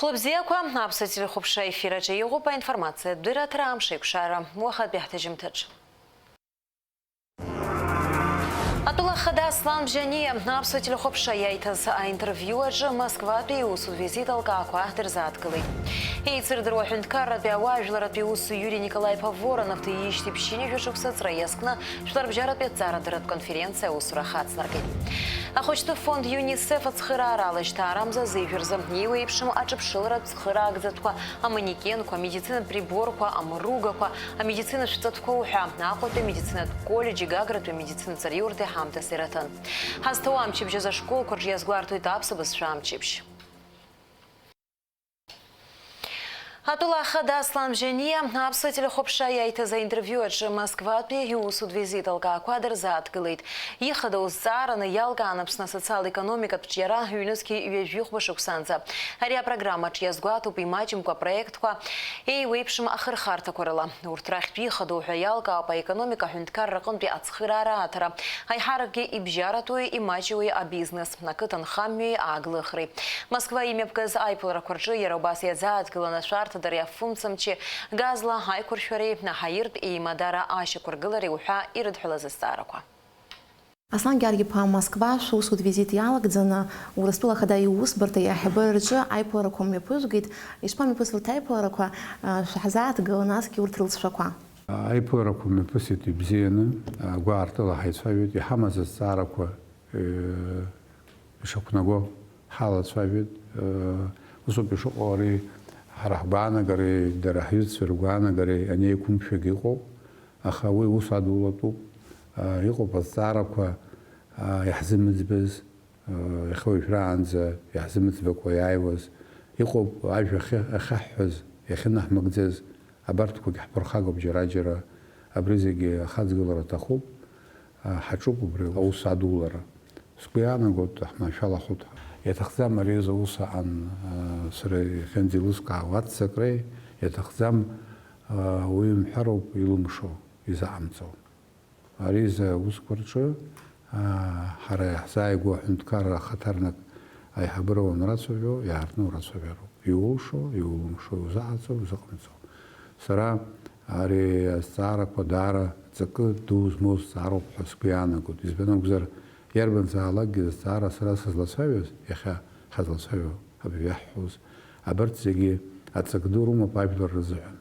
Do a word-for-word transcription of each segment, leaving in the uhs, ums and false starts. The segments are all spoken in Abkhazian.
Хәлыбзиақәа, аԥсуа телехәаԥшра ефир аҿы иҟоуп аинформациатә дырраҭара Амш еиқәшара, уахатәи ҳҭыжьымҭаҿ. Атәыла ахада Аслан Бжьаниа аԥсуа телехәаԥшра иаиҭаз аинтервиу аҿы Москватәи иусутә визит алкаақәа дырзааҭгылеит. Еицырдыруа аҳәынҭқарратәи ауаажәларратәи усзуҩы Юрий Николаи-иԥа Воронов диижьҭеи ԥшьынҩажәа шықәса аҵра иазкны, жәларбжьаратәи аҭҵаарадырратә конференциа аусура ахы ацнаркит. Ахәыҷтәы фонд ЮНИСЕФ ацхыраара алашьцара амза азеижә рзы еиуеиԥшым аҿыԥшыларатә цхыраагӡатәқәа, аманекенқәа, амедицинатә приборқәа, амругақәа, амедицинатә шәҵатәқәа уҳәа Аҟәатәи амедицинатә коллеџьи Гагратәи амедицинатә ҵариурҭеи ҳамҭас ираҭан. Ҳазҭоу амчыбжь азы ашколқәа рҿы иазгәарҭоит аԥсуа бызшәа амчыбжь. Атәыла ахада Аслан Бжьаниа аԥсуа телехәаԥшра иаиҭаз аинтервиу аҿы Москватәи иусутә визит алкаақәа дырзааҭгылеит. Ихадоу зҵаараны иалкаан Аԥсны асоциал-економикатә ҿиара ҩнызқьи ҩажәихәба шықәсанӡа. Ари апрограммаҿ иазгәаҭоуп имаҷымкәа апроектқәа еиуеиԥшым ахырхарҭақәа рыла. Урҭ рахьтә ихадоу ҳәа иалкаауп аекономика аҳәынҭқарра аҟынтәи ацхыраара аҭара, аиҳаракгьы ибжьаратәуи имаҷыуи абизнес, ақыҭанхамҩеи ааглыхреи. Москва имҩаԥгаз аиԥыларақәа рҿы иара убас иазааҭгылан ашәарҭадареи афымцамчи, газла аиқәыршәареи, аҳаиртә еимадара ашьақәыргылареи уҳәа ирыдҳәалаз азҵаарақәа. Аслан Гьаргь-иԥа Москва шәусутә визит иалагӡаны, Урыстәыла Ахада иусбарҭа аиҳабыра рҿы аиԥыларақәа мҩаԥызгеит. Ишԥамҩаԥысуеи урҭ аиԥыларақәа, а, шәаҳзааҭгыл насгьы урҭ рылҵшәақәа? Аиԥыларақәа мҩаԥысит ибзианы, а, гәаартыла ҳаицәажәеит, иҳамаз азҵаарақәа, э, ишақәнаго ҳалацәажәеит. Э, усоуп ишыҟоу ари, ҳара ҳгәаанагареи дара ҳҩызцәа ргәаанагареи анеиқәымшәаг иҟоуп. Аха уи ус адулатәуп. Иҟоуп азҵаарақәа иаҳзымыӡбаз, иахьа уажәраанӡа иаҳзымыӡбакәа иааиуаз. Иҟоуп ажәа ахьы-, ахьаҳҳәаз, иахьынаҳмыгӡаз. Абарҭқәагь ҳԥырхагоуп џьара-џьара. Абри зегьы ахаҵгылара аҭахуп. Ҳаҿуп убри аус адулара. Сгәы иаанагоит, ҳманшәалахоит ҳәа. Иаҭахӡам ари азы аус аан, сара иахьынӡеилыскаауа аццакреи, иаҭахӡам, уи мҳәароуп илымшо, изаҟамҵо. Ари азы аусқәа рҿы, ҳара иаҳзааигәоу аҳәынҭқарра ахаҭарнак аиҳабыра уанрацәажәо, иаартны урацәажәароуп. Иулшо, иулымшо, иузаҟаҵо, иузыҟамҵо. Сара ари азҵаарақәа даара ҵакы ду змоу зҵаароуп ҳәа сгәы иаанагоит. Избан акәзар, иарбанзаалакгьы зҵаара сара сызлацәажәоз, иахьа ҳазлацәажәо абри иаҳҳәоз, абарҭ зегьы аҵак ду рымоуп ажәлар рзыҳәан.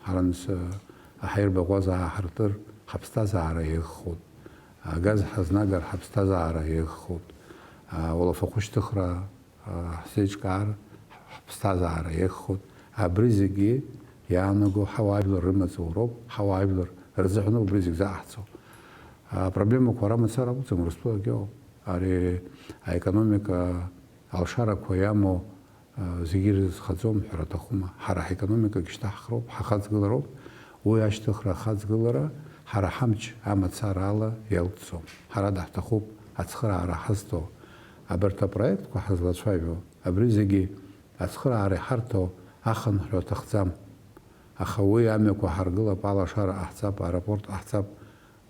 Ҳара нас, аҳаирбаӷәаза ааҳартыр, ҳаԥсҭазаара еиӷьхоит. Агаз ҳазнагар, ҳаԥсҭазаара еиӷьхоит. Ауалафахәы шьҭыхра, ҳзеиҿкаар, ҳԥсҭазаара еиӷьхоит. Абри зегьы иаанаго ҳауаажәлар рымаҵ уроуп, ҳауаажәлар рзыҳәан убри зегь заҟаҳҵо. Апроблемақәа ара мацара акәӡам, Урыстәылагьы ауп. Ари аекономика алшарақәа иамоу, а, зегьы ирызхаӡом ҳәара аҭахума? Ҳара ҳекономикагьы шьҭаҳхроуп, ҳахаҵгылароуп. Уи ашьҭыхра ахаҵгылара ҳара ҳамч амацара ала иалҵӡом. Ҳара даҳҭахуп ацхыраара ҳазҭо. Абарҭ апроектқәа ҳазлацәажәо, абри зегьы ацхыраара иҳарҭо ахынҳәра аҭахӡам. Аха уи амҩақәа ҳаргылап, алашара ҟаҳҵап, аеропорт ҟаҳҵап,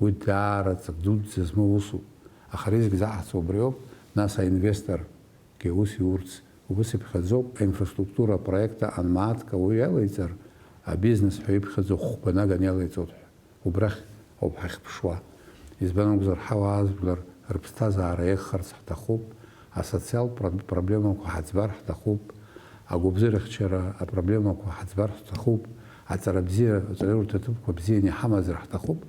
уи даара ҵак дуӡӡа змоу усуп. Аха ари зегь заҟаҳҵо убриоуп, нас аинвесторгьы ус иурц, убыс иԥхьаӡоуп, аинфраструктура апроект анмаатка уи иалеиҵар, абизнес ҳәа иԥхьаӡо хәба наган иалеиҵоит ҳәа. Убрахь ауп ҳахьԥшуа. Избан акәзар, ҳауаажәлар рыԥсҭазаара еиӷьхарц ҳҭахуп, асоциалтә пр-, проблемақәа ҳаӡбар ҳҭахуп, агәабзиарахьчара апроблемақәа ҳаӡбар ҳҭахуп, аҵара бзиа, аҵараиурҭа ҭыԥқәа бзианы иҳамазар ҳҭахуп,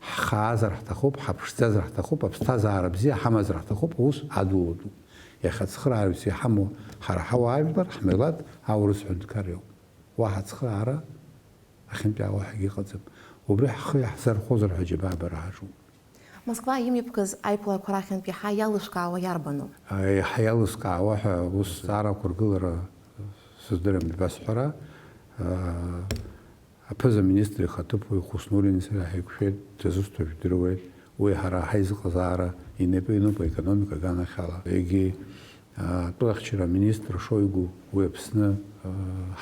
ҳхаазар ҳҭахуп, ҳаԥшӡазар ҳҭахуп, аԥсҭазаара бзиа ҳамазар ҳҭахуп, аус адулатәуп. Иахьа ацхырааҩцәа иҳамоу ҳара ҳауаажәлар, ҳмилаҭ, аурыс ҳәынҭқар иоуп. Уаҳа ацхыраара ахьынтәаауа ҳәагьы ыҟаӡам. Убри ҳхы иаҳзархозар ҳәа џьабаабара ҳаҿуп. Москва имҩаԥгаз аиԥыларақәа рахьынтә иаҳа иалыскаауа иарбану? Иаҳа иалыскаауа ҳәа ус зҵаарақәа ргылара сыздырам, ибасҳәара, аԥыза-министр ихаҭыԥуаҩ Хуснуллин сара ҳаиқәшәеит, дызусҭоу жәдыруеит, уи ҳара ҳаизыҟазаара инапы иануп аекономика аганахьала. Егьи, атәылахьчара аминистр Шойгу, уи Аԥсны,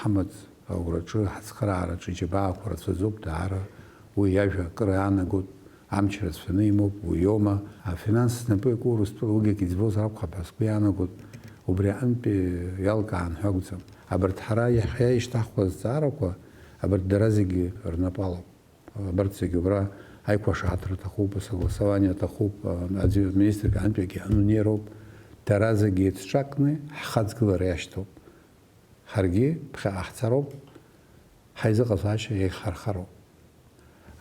ҳамаҵ аураҿы, ҳацхыраараҿы иџьабаақәа рацәаӡоуп даара, уи иажәа акыр аанагоит, амч рацәаны имоуп, уи иоума? Афинанс знапы иаку Урыстәыла уигьы акы иӡбозар акәхап ҳәа сгәы иаанагоит, Убри аҟынтәи иалкаан ҳәа акәӡам. Абарҭ ҳара иахьа ишьҭаҳхуа азҵаарақәа, абарҭ дара зегьы рнапы алоуп. Абарҭ зегьы убра аиқәшаҳаҭра аҭахуп, асогласование аҭахуп, аӡәы министрк аҟынтәигьы анунеироуп. Дара зегьы еицҿакны ҳхаҵгылара иашьҭоуп. Ҳаргьы ԥхьаҟа ҳцароуп, ҳаизыҟазаашьа еиӷьхархароуп.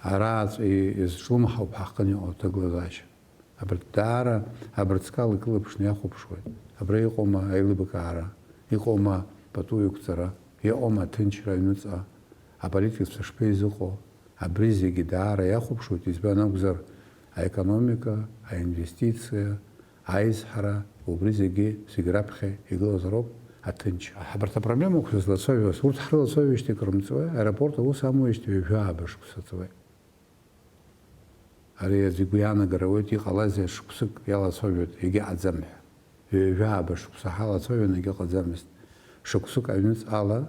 Арааҵәҟьа изҿлымҳауп ҳахҟын иҟоу аҭагылазаашьа. Абарҭ даара абырҵкала икылԥшны иахәаԥшуеит. Абра иҟоума аилибакаара, иҟоума пату иқәҵара, иҟоума аҭынчра аҩныҵҟа, аполитикцәа шԥеизыҟоу, абри зегьы даара иахәаԥшуеит, избан акәзар, аекономика, аинвестициа, аизҳара, убри зегьы, зегь раԥхьа игылазароуп аҭынчра. Абарҭ апроблемақәа злацәажәоз, урҭ ҳрылацәажәоижьҭеи крымҵуеи, аеропорт аус амуижьҭеи ҩажәа ааба шықәса ҵуеит. Ари аӡә игәы иаанагар ауеит, иҟалазеи шықәсык иалацәажәоит, егьыҟаӡам ҳәа. Ҩажәа ааба шықәса ҳалацәажәон, егьыҟаӡамызт. Шықәсык аҩныҵҟала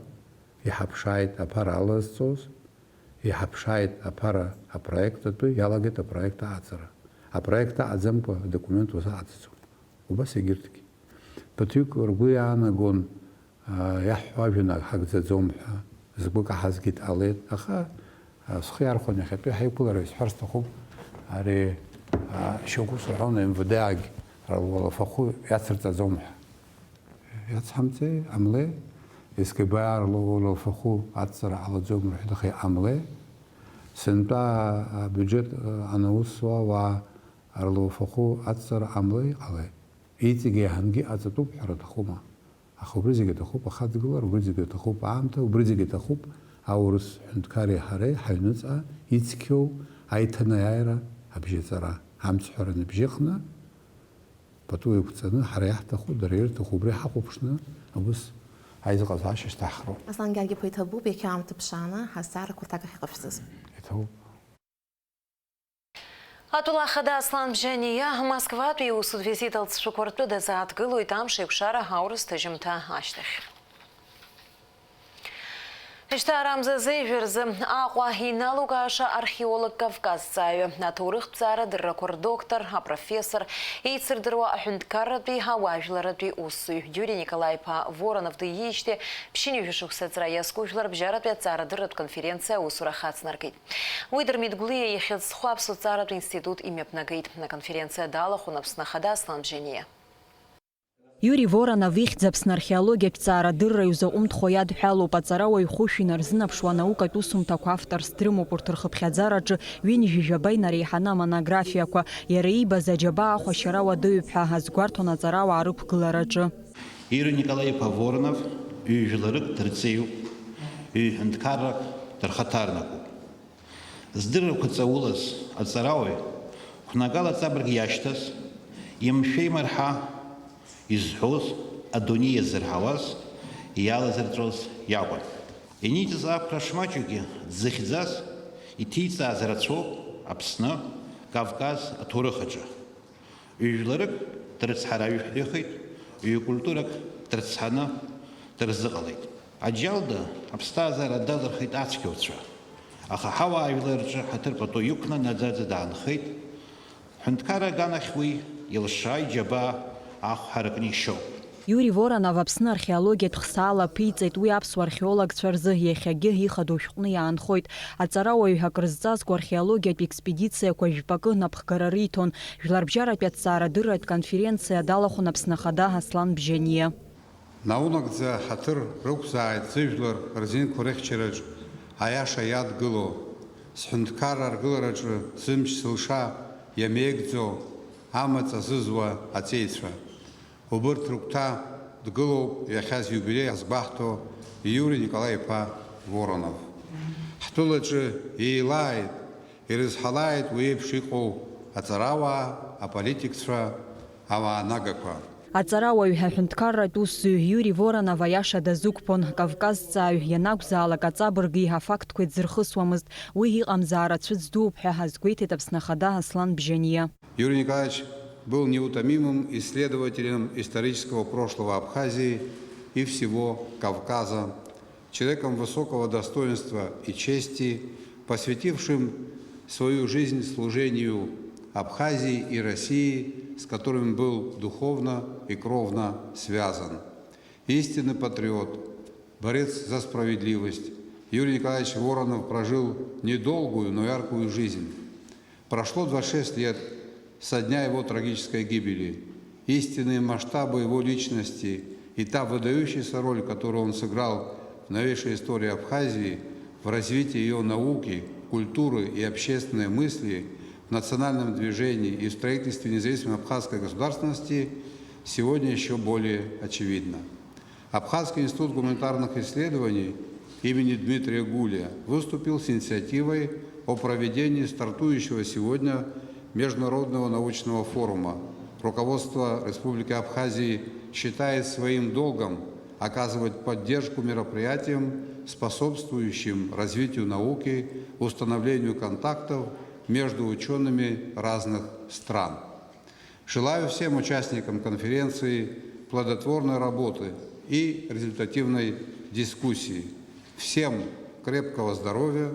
иҳаԥшааит аԥара алазҵоз, иҳаԥшааит аԥара апроект атәы, иалагеит апроект аҟаҵара. Апроект аҟаӡамкәа адокумент узаҟаҵаӡом. Убас егьырҭгьы. Ԥыҭҩык ргәы иаанагон, аа, иаҳҳәо ажәанак ҳагӡаӡом ҳәа, згәы каҳазгьы дҟалеит, аха, аа, схы иархәон иахьатәи ҳаиқәлара, исҳәар сҭахуп, ари, аа, шьоукы ус рҳәон, М В Д-агь рлуалафахәы иацырҵаӡом ҳәа. Иацҳамҵеи, ҟамлеи, С К Б А рлуалафахәы аҵҵара ҟалаӡом рҳәеит, аха иҟамлеи. Сынтәа абиуџьет анаусуа ауаа рлуалафахәы аҵҵара ҟамлеи, иҟалеи. Иҵегьы еиҳангьы иҟаҵатәуп ҳәара аҭахума? Аха убри зегьы аҭахуп ахаҵгылара, убри зегьы аҭахуп аамҭа, убри зегьы аҭахуп аурыс ҳәынҭқарреи ҳареи ҳаҩныҵҟа ицқьоу аиҭанеиааира абжьаҵара, амцҳәара ныбжьыхны, пату еиқәҵаны, ҳара иаҳҭаху, дара ирҭаху, убри ҳахәаԥшны, абыс аизыҟазаашьа шьҭаҳхроуп. Аслан Гьаргь-иԥа, иҭабуп, иахьа аамҭа ԥшааны ҳазҵаарақәа рҭак ахьыҟашәҵаз. Иҭабуп. Атәыла ахада Аслан Бжьаниа Москватәи иусутә визит алҵшәақәа ртәы дазааҭгылоит амш еиқәшара аурыс ҭыжьымҭа ашьҭахь. Ишьҭарамза зеижә рзы Аҟәа иналукааша археолог кавказҵааҩы, аҭоурыхҭҵаара дыррақәа рдоктор, апрофессор, еицырдыруа аҳәынҭқарратәи ауаажәларратәи усзуҩ Иури Николаи-иԥа Воронов диижьҭеи ԥшьынҩажәа шықәса аҵра иазку жәларбжьаратәи аҭҵаарадырратә конференциа аусура хацнаркит. Уи Дырмит Гәлиа ихьӡ зху аԥсуа ҭҵааратә институт имҩаԥнагеит. Аконференциа далахәын Аԥсны Ахада Аслан Бжьаниа. Иури Воронов ихьӡ Аԥсны археологиатә ҭҵаарадырра иузаҟәымҭхо иадҳәалоуп, аҵарауаҩ хәышә инарзынаԥшуа анаукатә усумҭақәа авторс дрымоуп урҭ рхыԥхьаӡараҿы ҩынҩажәи жәаба инареиҳаны амонографиақәа, иара иибаз аџьабаа ахә ашьара уадаҩуп ҳәа азгәарҭон аҵарауаа рықәгылараҿы. Иури Николаи-иԥа Воронов ҩ-жәларык дырҵеиуп, ҩ-ҳәынҭқаррак дырхаҭарнакуп. Здыррақәа ҵаулаз аҵарауаҩ қәнагала ҵабырг иашьҭаз, имшәа-имырҳа изҳәоз, адунеи иазырҳауаз, иалазырҵәоз иакәын. Иниҵаз ақәра шмаҷугьы дзыхьӡаз, иҭиҵааз рацәоуп Аԥсны, Кавказ аҭоурых аҿы. Ҩ-жәларык дрыцҳаражәҳәихит, ҩ-культурак дрыцҳаны дырзыҟалеит. Аџьалда аԥсҭазаара далырхит ацәгьауцәа, аха ҳауаажәлар рҿы ҳаҭыр пату иқәны наӡаӡа даанхеит, ҳәынҭқарра аганахь уи илшааит џьабаа ахә ҳаракны ишьоуп. Иури Воронов Аԥсны археологиатә хсаала аԥиҵеит, уи аԥсуа археологцәа рзы иахьагьы ихадоу шәҟәны иаанхоит. Аҵарауаҩ акрызҵазкуа археологиатә експедициақәа жәпакы напхгара риҭон. Жәларбжьаратәи аҭҵаарадырратә конференциа далахәын Аԥсны Ахада Аслан Бжьаниа. Наунагӡа ҳаҭыр рықәзааит зыжәлар рзинқәа рыхьчараҿ аиаша иадгыло, сҳәынҭқарра аргылараҿы зымч-зылша иамеигӡо, амаҵ азызуа аҵеицәа. Убырҭ рыгәҭа дгылоуп иахьа зиубилеи азгәаҳҭо Иури Николаи-иԥа Воронов. Ҳтәылаҿы еилааит, ирызҳалааит уи еиԥш иҟоу аҵарауаа, аполитикцәа, ауаа нагақәа. Аҵарауаҩ, аҳәынҭқарратә усзуҩ Иури Воронов аиаша дазықәԥон, кавказҵааҩ ианакәзаалак аҵабырги афактқәеи дзырхысуамызт, уи иҟамзаара цәыӡ дууп ҳәа азгәеиҭеит Аԥсны Ахада Аслан Бжьаниа. Юрий Николаевич был неутомимым исследователем исторического прошлого Абхазии и всего Кавказа, человеком высокого достоинства и чести, посвятившим свою жизнь служению Абхазии и России, с которыми был духовно и кровно связан. Истинный патриот, борец за справедливость, Юрий Николаевич Воронов прожил недолгую, но яркую жизнь. Прошло двадцать шесть лет со дня его трагической гибели. Истинные масштабы его личности и та выдающаяся роль, которую он сыграл в новейшей истории Абхазии, в развитии её науки, культуры и общественной мысли, в национальном движении и в строительстве независимой абхазской государственности, сегодня ещё более очевидна. Абхазский институт гуманитарных исследований имени Дмитрия Гуля выступил с инициативой о проведении стартующего сегодня международного научного форума. Руководство Республики Абхазии считает своим долгом оказывать поддержку мероприятиям, способствующим развитию науки, установлению контактов между учёными разных стран. Желаю всем участникам конференции плодотворной работы и результативной дискуссии. Всем крепкого здоровья,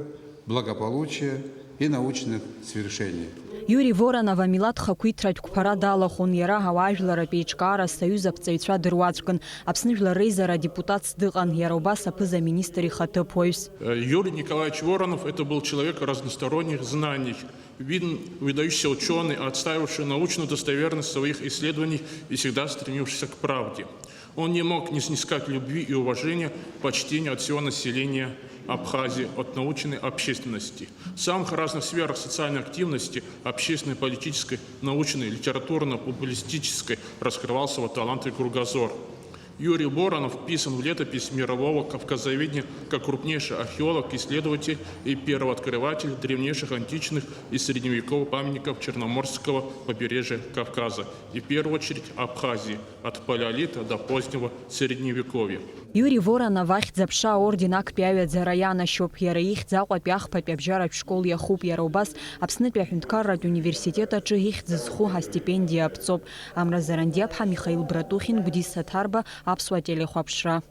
благополучия и научных свершений. Иури Воронов амилаҭ хақәиҭратә қәԥара далахәын, иара ауаажәларратә еиҿкаара асоиуз аԥҵаҩцәа дыруаӡәкын, Аԥсны Жәлар Реизара адепутатс дыҟан, иара убас аԥыза-министр ихаҭыԥуаҩс. Э, Юрий Николаевич Воронов, это был человек разносторонних знаний, вид-, выдающийся учёный, отстаивавший научную достоверность своих исследований и всегда стремившийся к правде. Он не мог не снискать любви и уважения, почтения от всего населения Абхазии, от научной общественности. В самых разных сферах социальной активности, общественной, политической, научной, литературно-публицистической, раскрывался его талант и кругозор. Юрий Воронов вписан в летопись мирового кавказоведения как крупнейший археолог, исследователь и первооткрыватель древнейших античных и средневековых памятников Черноморского побережья Кавказа и, в первую очередь, Абхазии, от палеолита до позднего средневековья. Иури Воронов ахьӡ-аԥша аорден актәи аҩаӡара ианашьоуп. Иара ихьӡ Аҟәатәи ахԥатәи абжьаратә школ иахуп, иара убас Аԥснытәи аҳәынҭқарратә университет аҿы ихьӡ зху астипендиа аԥҵоуп. Амра Зарандиаԥҳа, Михаил Братухин, Гәдиса Ҭарба, Аԥсуа телехәаԥшра.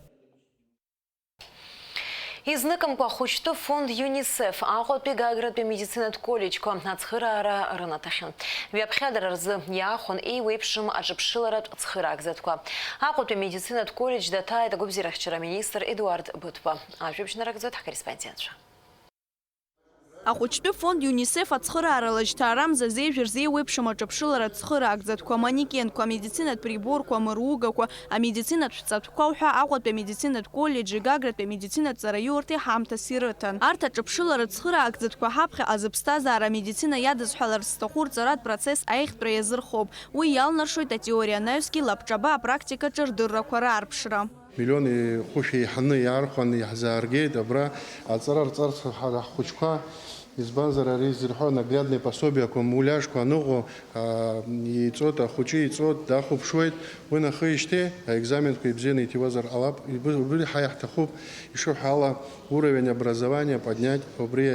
Изныкымкәа ахәыҷтәы фонд ЮНИСЕФ Аҟәатәи Гагратәи амедицинатә коллеџьқәа ацхыраара рынаҭахьан. Ҩаԥхьа дара рзы иаахәон еиуеиԥшым аҿыԥшыларатә цхыраагӡатәқәа. Аҟәатәи амедицинатә коллеџь даҭааит агәабзиарахьчара аминистр Едуард Быҭәба. Ажәабжь нарыгӡоит ҳкорреспондентцәа. Ахәыҷтәы фонд ЮНИСЕФ ацхыраара лашьцара мза зеижәыр зеиуеиԥшым аҿыԥшыларатә цхыраагӡатәқәа, манекенқәа, амедицинатә приборқәа, амыругақәа, амедицинатә шәҵатәқәа уҳәа Аҟәатәи амедицинатә коллеџьи Гагратәи амедицинатә ҵараиурҭеи ҳамҭас ирыҭан. Арҭ аҿыԥшыларатә цхыраагӡатәқәа ҳаԥхьаҟа зыԥсҭазаара амедицина иадысҳәаларц зҭаху рҵаратә процесс аиӷьтәра иазырхоуп. Уи иалнаршоит атеориа анаҩсгьы лабҿаба апрактикаҿы рдыррақәа раарԥшра. Миллиони хәышә еиҳаны иаархәаны иаҳзааргеит абра аҵара рҵарц ҳара ҳхәыҷқәа, избанзар, ари зырҳәо наглядный пособиақәа, муляжқәа аныҟоу, аа, иҵоит, ахәыҷы иҵоит, дахәаԥшуеит, уи нахыижьҭеи аекзаменқәа ибзианы иҭиуазар ҟалап, иб-, убри ҳа иаҳҭахуп, ишыҳәа ала, уровень образования поднять, убри,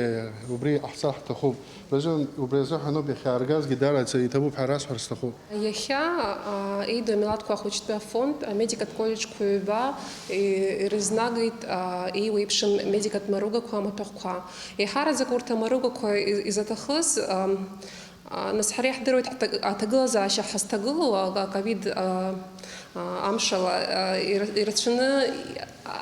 убри иҟаҳҵар ҳҭахуп. Убри азы, убри азыҳәаноуп иахьааргазгьы даараӡа иҭабуп ҳәа расҳәар сҭахуп. Иахьа, а, еидоу амилаҭқәа ахәыҷтәы афонд амедикатә коллеџьқәа ҩба, и-, ирызнагеит, а, еиуеиԥшым медикатә маругақәа амаҭәахәқәа. Еиҳараӡак урҭ амаругақәа и-, изаҭахыз, ам, а, нас ҳара иаҳдыруеит ҳҭаг-, аҭагылазаашьа ҳазҭагылоу, а, ковид, а, а, амшала, а, ир-, ирацәаны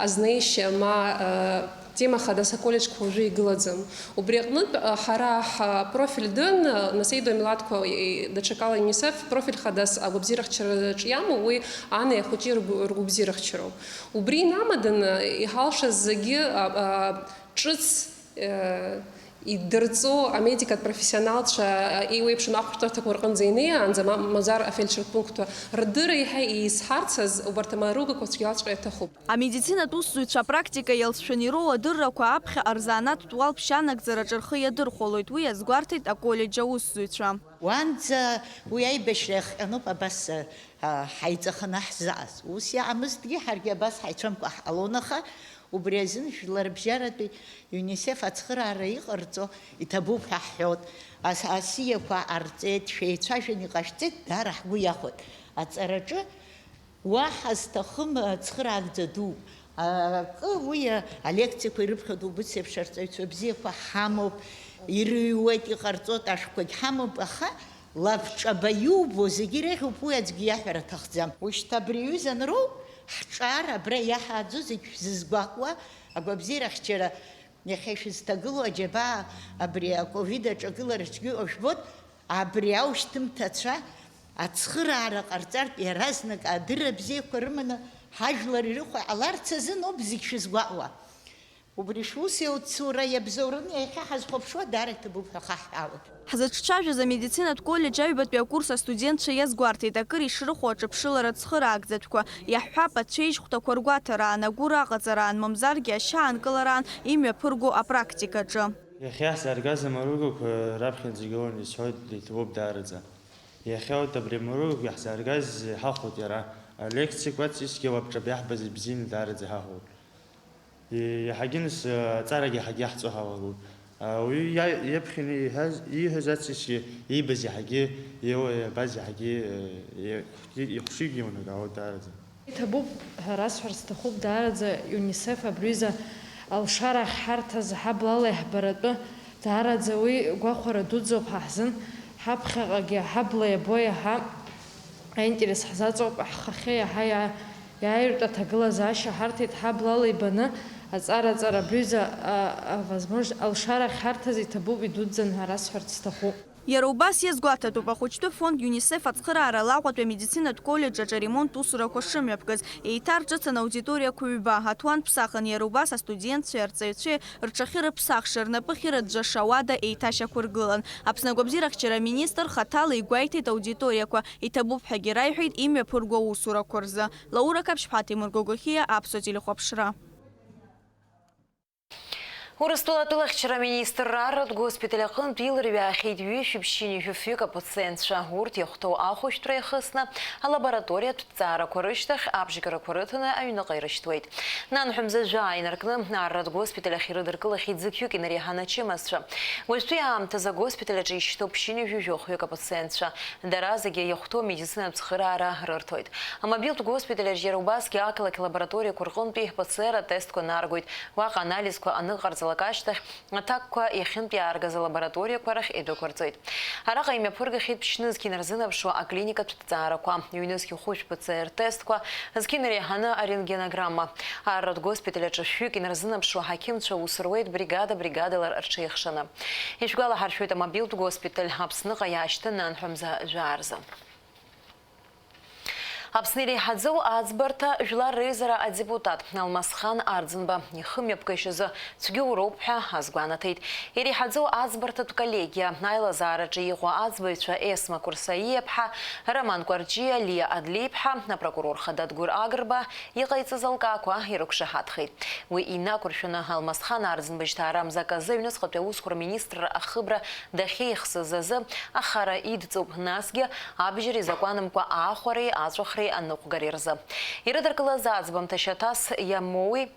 азнеишьа ма, а, Тема хадас аколлеџьқәа уажәы игылаӡам. Убри аҟнытә, а, ҳара ҳпрофиль дын, а, нас еидоу амилаҭқәа, и-, даҽакала ЮНИСЕФ профиль хадас агәабзиарахьчараҿ иамоу, уи ани ахәыҷи ргәы-, ргәабзиарахьчароуп. Убри инамаданы, иҳалшаз зегьы, а, а, ҿыц, э, идырҵо амедикатә профессионалцәа, а, еиуеиԥшым ахәшәтәырҭақәа рҟынӡа инеиаанӡа, ма-, мамзар афельдшер пунктқәа рдырра еиҳа еизҳарцаз убарҭ амаругақәа цәгьалаҵәҟьа иаҭахуп. Амедицинатә усзуҩцәа апрактика иалҵшәаны ироуа адыррақәа аԥхьаҟа рзанааҭтә уалԥшьа анагӡараҿы рхы иадырхәалоит, уи азгәарҭеит аколлеџь аусзуҩцәа. Уаанӡа уи аибашьра иахҟьаноуп абас, а, ҳаиҵаханы ҳзааз. Ус иаамызҭгьы, ҳаргьы абас ҳаицәамкәа ҳҟалон, аха убри азын жәларбжьаратәи ЮНИСЕФ ацхыраара иҟарҵо иҭабуп ҳәа ҳҳәоит. Ас-, асиақәа ҟарҵеит, шәеицәажәан иҟашәҵеит, даара ҳгәы иахәеит. Аҵараҿы Уаҳа зҭахым, ацхыраагӡа дууп. Акы, уи, алекциақәа ирыԥхьоит, убыс еиԥш арҵаҩцәа бзиақәа ҳамоуп, ирыҩуеит, иҟарҵоит, ашәҟәқәагь ҳамоуп, аха Лабҿаба иубо зегьы иреиӷьуп, уи аӡәгьы иаҳәара аҭахӡам. Ушьҭа абри аҩыза анроу, ҳҿар абра иаҳааӡо зегь шәзызгәаҟуа, агәабзиарахьчара иахьа ишәызҭагылоу аџьабаа абри аковид аҿагылараҿгьы ыҟоу жәбоит, абри аушьҭымҭацәа ацхыраара ҟарҵартә иаразнак адырра бзиақәа рыманы ҳажәлар ирыхәаҟьаларц азын ауп зегь шәызгәаҟуа. Убри шус еицура иабзоураны иахьа ҳазхәаԥшуа даара иҭабуп ҳәа хаҳҳәаауеит. Ҳзыҿцәажәаз амедицинатә коллеџь аҩбатәи акурс астудентцәа иазгәарҭеит, акыр ишрыхәо аҿыԥшылара цхыраагӡатәқәа. Иаҳҳәап, ацәеижь хәҭақәа ргәаҭараан, агәыр аҟаҵараан, мамзаргьы ашьа аанкылараан имҩаԥырго апрактикаҿы. Иахьа ҳзааргаз амаругақәа раԥхьаӡа игылан, исҳәоит, иҭабуп даараӡа. Иахьа урҭ абри амаругақәа иаҳзааргаз иҳахәоит иара. Алекциақәа ацисгьы лабҿаба иаҳбаз ибзианы даараӡа иҳахәоит. Иаҳагьы нас, аҵарагьы иаҳагьы иаҳҵо ҳалагоит. Ауаҩы иа-, иаԥхьаны иҳәаз, ииҳәаз ацисгьы иибаз иаҳагьы, ио-, иабаз иаҳагьы, ихәшьгьы еилнагауеит даараӡа. Иҭабуп ҳәа расҳәар сҭахуп, даараӡа ЮНИСЕФ абри аҩыза алшара ахьҳарҭаз ҳаблала иаҳбаратәы, даараӡа уи гәахәара дуӡӡоуп ҳа ҳзын, ҳаԥхьаҟагьы ҳабла иабо иаҳа аинтерес ҳзаҵоуп, ҳхахьы иаҳа иа-, иааиртә аҭагылазаашьа ҳарҭеит, ҳаблала ибаны аҵара-аҵара абри аҩыза, а, а, возможно, алшара ахьҳарҭаз иҭабуп, идуӡӡан ҳәа расҳәарц сҭахуп. Иара убас иазгәаҭатәуп, ахәыҷтәы фонд ЮНИСЕФ ацхыраара Аҟәатәи амедицинатә коллеџь аҿы аремонт усурақәа шымҩаԥгаз. Еиҭарҿыцын аудиториақәа ҩба, аҭуан ԥсахын, иара убас астудентцәеи арҵаҩцәеи рҽахьырыԥсахша, рнапы ахьырыӡәӡәаша ауада еиҭашьақәыргылан. Аԥсны агәабзиарахьчара аминистр хаҭала игәеиҭеит аудиториақәа, иҭабуп ҳәагьы раиҳәеит имҩаԥырго аусурақәа рзы. Лаура Қаԥшьԥҳа, Ҭемыр Гогохиа, Аԥсуа телехәаԥшра. Урыстәыла атәылахьчара аминистрра арратә госпиталь аҟынтә илырҩаахьеит ҩышәи ԥшьынҩажәи фҩык апациентцәа. Урҭ иахәҭоу ахәышәтәра иахысны, алабораториатә ҭҵаарақәа рышьҭахь абжьгарақәа рыҭаны аҩныҟа ирышьҭуеит. Нанҳәа мза жәаа инаркны, арратә госпиталь ахь ирыдыркылахьеит зықьҩык инареиҳаны ачымазцәа. Уажәтәи аамҭазы агоспиталь аҿы ишьҭоуп ԥшьынҩажәи жәохәҩык апациентцәа. Дара зегьы иахәҭоу амедицинатә цхыраара рырҭоит. Амобилтә госпиталь аҿы иара убасгьы ақалақь лабораториақәа рҟынтәи ПЦР атестқәа наргоит. Уаҟа анализқәа аныҟарҵалак ашьҭахь, аҭакқәа иахьынтә иааргаз алабораториақәа рахь идәықәырҵоит. Араҟа имҩаԥыргахьеит ԥшьнызқь инарзынаԥшуа аклиникатә ҭҵаарақәа, ҩнызқь хәышә ПЦР тестқәа, зқьы инареиҳаны арентгенограмма. Арратә госпиталь аҿы шәҩык инарзынаԥшуа ҳақьымцәа аус руеит бригада-бригадала рҽеихшаны. Ишәгәалаҳаршәоит, амобилтә госпиталь Аԥсныҟа иаашьҭын нанҳәа мза жәаа рзы. Аԥсны иреиҳаӡоу аӡбарҭа жәлар реизара адепутат Алмасхан Арӡынба ихымҩаԥгашьазы цәгьоуроуп ҳәа азгәанаҭеит иреиҳаӡоу аӡбарҭатә коллегиа аилазаараҿы иҟоу аӡбаҩцәа Есма Курсаиаԥҳа, Роман Кәарҷиа, Лиа Адлеиԥҳа, апрокурор хада Дгәыр Агрба иҟаиҵаз алкаақәа ирықәшаҳаҭхеит. Уи инақәыршәаны Алмасхан Арӡынба жьҭаарамза аказы аҩныҵҟатәи аусқәа рминистрра ахыбра дахьеихсыз азы ахара идҵоуп, насгьы абџьар изакәанымкәа аахәареи аҵәахреи аныҟәгареи рзы. Ирыдыркылаз аӡбамҭа шьаҭас иамоуи,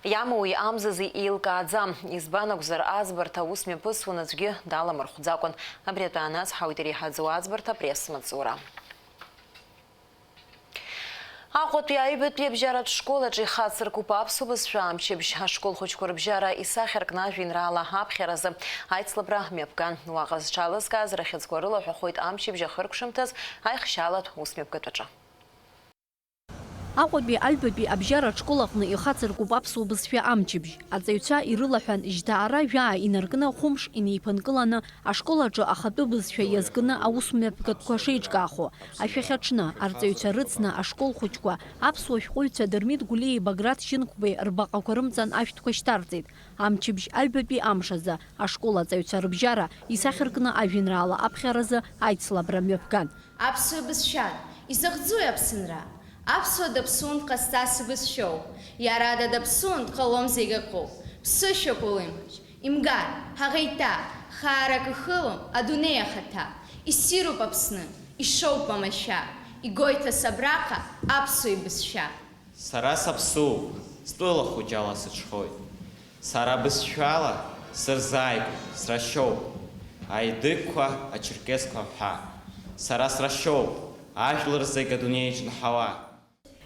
иамоуи амзази еилкааӡам, избан акәзар, аӡбарҭа аус мҩаԥысуан аӡәгьы даламырхәӡакәан. Абри атәы аанацҳауеит иреиҳаӡоу аӡбарҭа апресс-маҵзура. Аҟәатәи аҩбатәи абжьаратә школ аҿы ихацыркуп аԥсуа бызшәа амчыбжь. Ашкол хәыҷқәа рыбжьара исахьаркны ажәеинраала аԥхьаразы аицлабра мҩаԥган. Уаҟа зҽалазкааз рахьыӡқәа рылаҳәахоит амчыбжь ахыркәшамҭаз аихшьалатә усмҩаԥгатәаҿы. Аҟәатәи аҩбатәи абжьаратә школ аҟны ихацыркуп аԥсуа бызшәа амчыбжь. Аҵаҩцәа ирылаҳәан, жьҭаара жәаа инаркны, хәымш инеиԥынкыланы, ашкол аҿы ахатәы бызшәа иазкны аусмҩаԥгатәқәа шеиҿкаахо, ашәахьаҽны арҵаҩцәа рыцны ашкол хәыҷқәа аԥсуа шәҟәыҩҩцәа Дырмит Гәлиеи Баграт Шьынқәбеи рбаҟақәа рымҵан ашәҭқәа шьҭарҵеит. Амчыбжь аҩбатәи амш азы ашкол аҵаҩцәа рыбжьара исахьаркны ажәеинраала аԥхьаразы аицлабра мҩаԥган. Аԥсуа бызшәа, изахьӡуи Аԥсынра? Аԥсуа даԥсуан дҟазҵаз сыбызшәоуп. Иара дадаԥсуан дҟалом зегь ыҟоуп. Ԥсышәак улымҳаҿ, имгар, ҳаӷеиҭа, хаарак ихылом адунеи ахаҭа. Иссируп Аԥсны, ишоуп амашәа, игоит асабраҟа аԥсуа ибызшәа. Сара саԥсуоуп, стәыла хәыҷала сыҽхоит. Сара бызшәала сырзааигәоуп, срашьоуп аедыгқәа, ачерқьесқәа ҳәа. Сара срашьоуп ажәлар зегь адунеиаҿ нҳауа.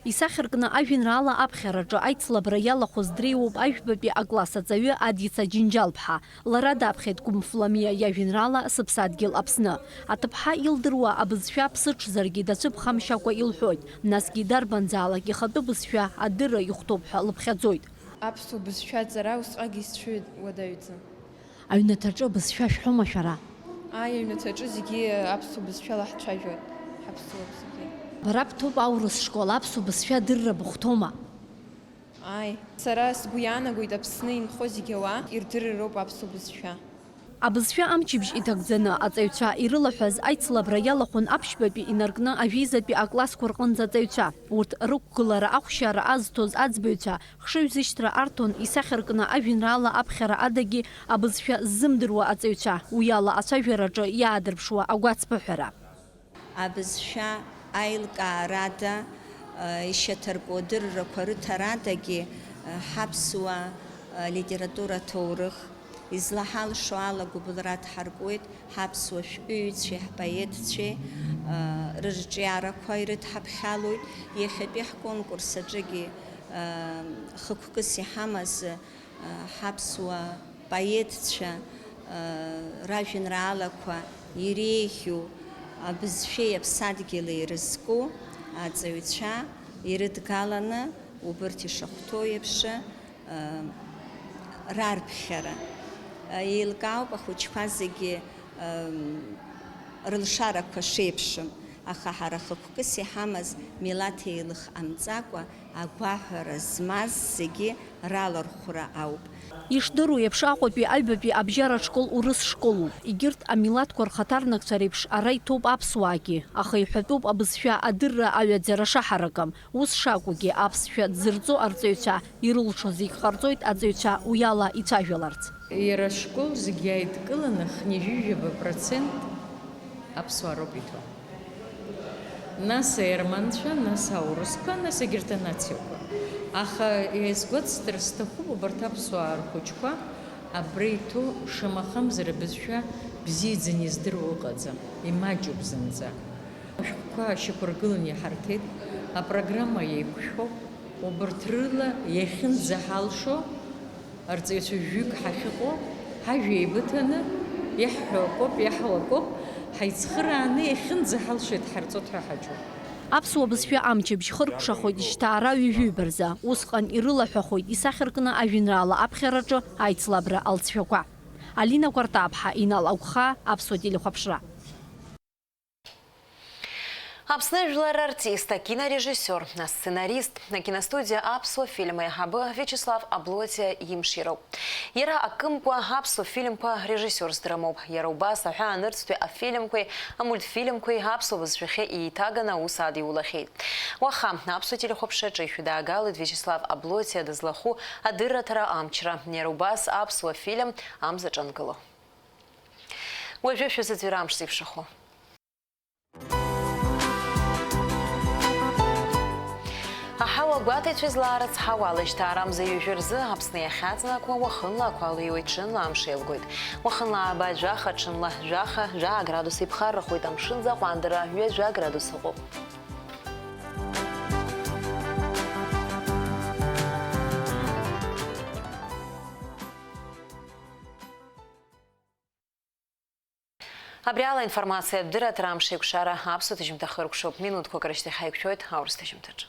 Исахьаркны ажәеинраала аԥхьараҿы аицлабра иалахәыз дреиуоуп аҩбатәи акласс аҵаҩы Адица Џьынџьал-ԥҳа. Лара даԥхьеит Кәымф Ламиа иажәеинраала Сыԥсадгьыл Аԥсны. Аҭыԥҳа илдыруа абызшәа ԥсыҽзаргьы дацәыԥхамшьакәа илҳәоит, насгьы дарбанзаалак ихатәы бызшәа адырра ихәҭоуп ҳәа лыԥхьаӡоит. Аԥсуа бызшәа аҵара усҟак исцәыуадаҩӡам. Аҩнаҭаҿы абызшәа шәҳәома шәара? Ааи, аҩнаҭаҿы зегьы аԥсуа бызшәала ҳцәажәоит, ҳаԥсуа зегьы. Бара бҭоуп аурыс школ, аԥсуа бызшәа адырра быхәҭоума? Ааи, сара сгәы иаанагоит, Аԥсны инхо зегьы ауаа ирдырыроуп аԥсуа бызшәа. Абызшәа амчыбжь иҭагӡаны, аҵаҩцәа ирылаҳәаз аицлабра иалахәын аԥшьбатәи инаркны ажәеизатәи аклассқәа рҟынӡа аҵаҩцәа. Урҭ рықәгылара ахәшьара азҭоз аӡбаҩцәа хшыҩзышьҭра арҭон исахьаркны ажәеинраала аԥхьара адагьы абызшәа ззымдыруа аҵаҩцәа, уиала ацәажәараҿы иаадырԥшуа агәацԥыҳәара. Абызшәа аилкаарада, ишьаҭарку адыррақәа рыҭарадагьы, ҳаԥсуа литература аҭоурых излаҳалшо ала гәыбылра дҳаркуеит, ҳаԥсуа шәҟәыҩҩцәеи ҳпоетцәеи рырҿиарақәа ирыдҳаԥхьалоит. Иахьатәи ҳконкурс аҿыгьы хықәкыс иҳамаз ҳаԥсуа поетцәа ражәеинраалақәа иреиӷьу абызшәеи аԥсадгьыли ирызку аҵаҩцәа ирыдгаланы убырҭ ишахәҭоу еиԥш рарԥхьара. Еилкаауп ахәыҷқәа зегьы рылшарақәа шеиԥшым, аха ҳара хықәкыс иҳамаз милаҭ еилых ҟамҵакәа, агәаҳәара змаз зегьы ралархәра ауп. Ишдыру еиԥш, Аҟәатәи аҩбатәи абжьаратә школ урыс школуп. Егьырҭ амилаҭқәа рхаҭарнакцәа реиԥш ара иҭоуп аԥсуаагьы, аха иҳәатәуп абызшәа адырра аҩаӡара шаҳаракым. Ус шакәугьы, аԥсшәа дзырҵо арҵаҩцәа ирылшо зегь ҟарҵоит аҵаҩцәа уиала ицәажәаларц. Иара ашкол зегь иааидкыланы хынҩажәижәаба процент аԥсуаа роуп иҭәу. Нас аерманцәа, нас аурысқәа, нас егьырҭ анациақәа. Аха иазгәасҭар сҭахуп, убарҭ аԥсуаа рхәыҷқәа абра иҭәу шамахамзар абызшәа бзиаӡаны издыруа ыҟаӡам, имаҷуп зынӡа. Ашәҟәқәа шьақәыргыланы иҳарҭеит, апрограмма еиқәшәоуп, убарҭ рыла иахьынӡаҳалшо, арҵаҩцәа жәаҩык ҳахьыҟоу, ҳажәа еибыҭаны, иаҳҳәо акоуп, иаҳуа акоуп, ҳаицхырааны иахьынӡаҳалшо идҳарҵоит ҳәа ҳаҿуп. Аԥсуа бызшәа амчыбжь хыркәшахоит шьҭа ара ҩажәаҩба рзы. Усҟан ирылаҳәахоит исахьаркны ажәеинраала аԥхьараҿы аицлабра алҵшәақәа. Алина Кәартаԥҳа, Инал Агәхаа, Аԥсуа телехәаԥшра. Аԥсны жәлар артист, акинорежиссиор, асценарист, акиностудиа Аԥсуа фильм аиҳабы Виачеслав Аблотиа имшироуп. Иара акымкәа аԥсуа фильмқәа режиссиорс дрымоуп. Иара убас аҳәаа нырцәтәи афильмқәеи амультфильмқәеи аԥсуа бызшәахьы еиҭаганы аус адиулахьеит. Уаха аԥсуа телехәаԥшраҿы ишәыдаагалоит Виачеслав Аблотиа дызлахәу адырраҭара Амчра. Иара убас аԥсуа фильм Амзаҿ ангыло. Уажәы шәызыӡырҩра амш зеиԥшрахо. Аҳауа гәаҭеицәа излаарыцҳауа алашьҭаарамза ҩажәа рзы Аԥсны иахьаҵанакуа уахынла ақәа леиуеит, ҽынла амш еилгоит. Уахынла ааба жәаха, ҽынла жәаха, жәаа градус иԥхаррахоит, амшынӡ аҟәандара ҩажәа градус ыҟоуп. Абри ала аинформациатә дырраҭара Амш еиқәшара аԥсуа ҭыжьымҭа хыркәшоуп. Минуҭқәак рышьҭахь ҳаиқәшәоит аурыс ҭыжьымҭаҿы.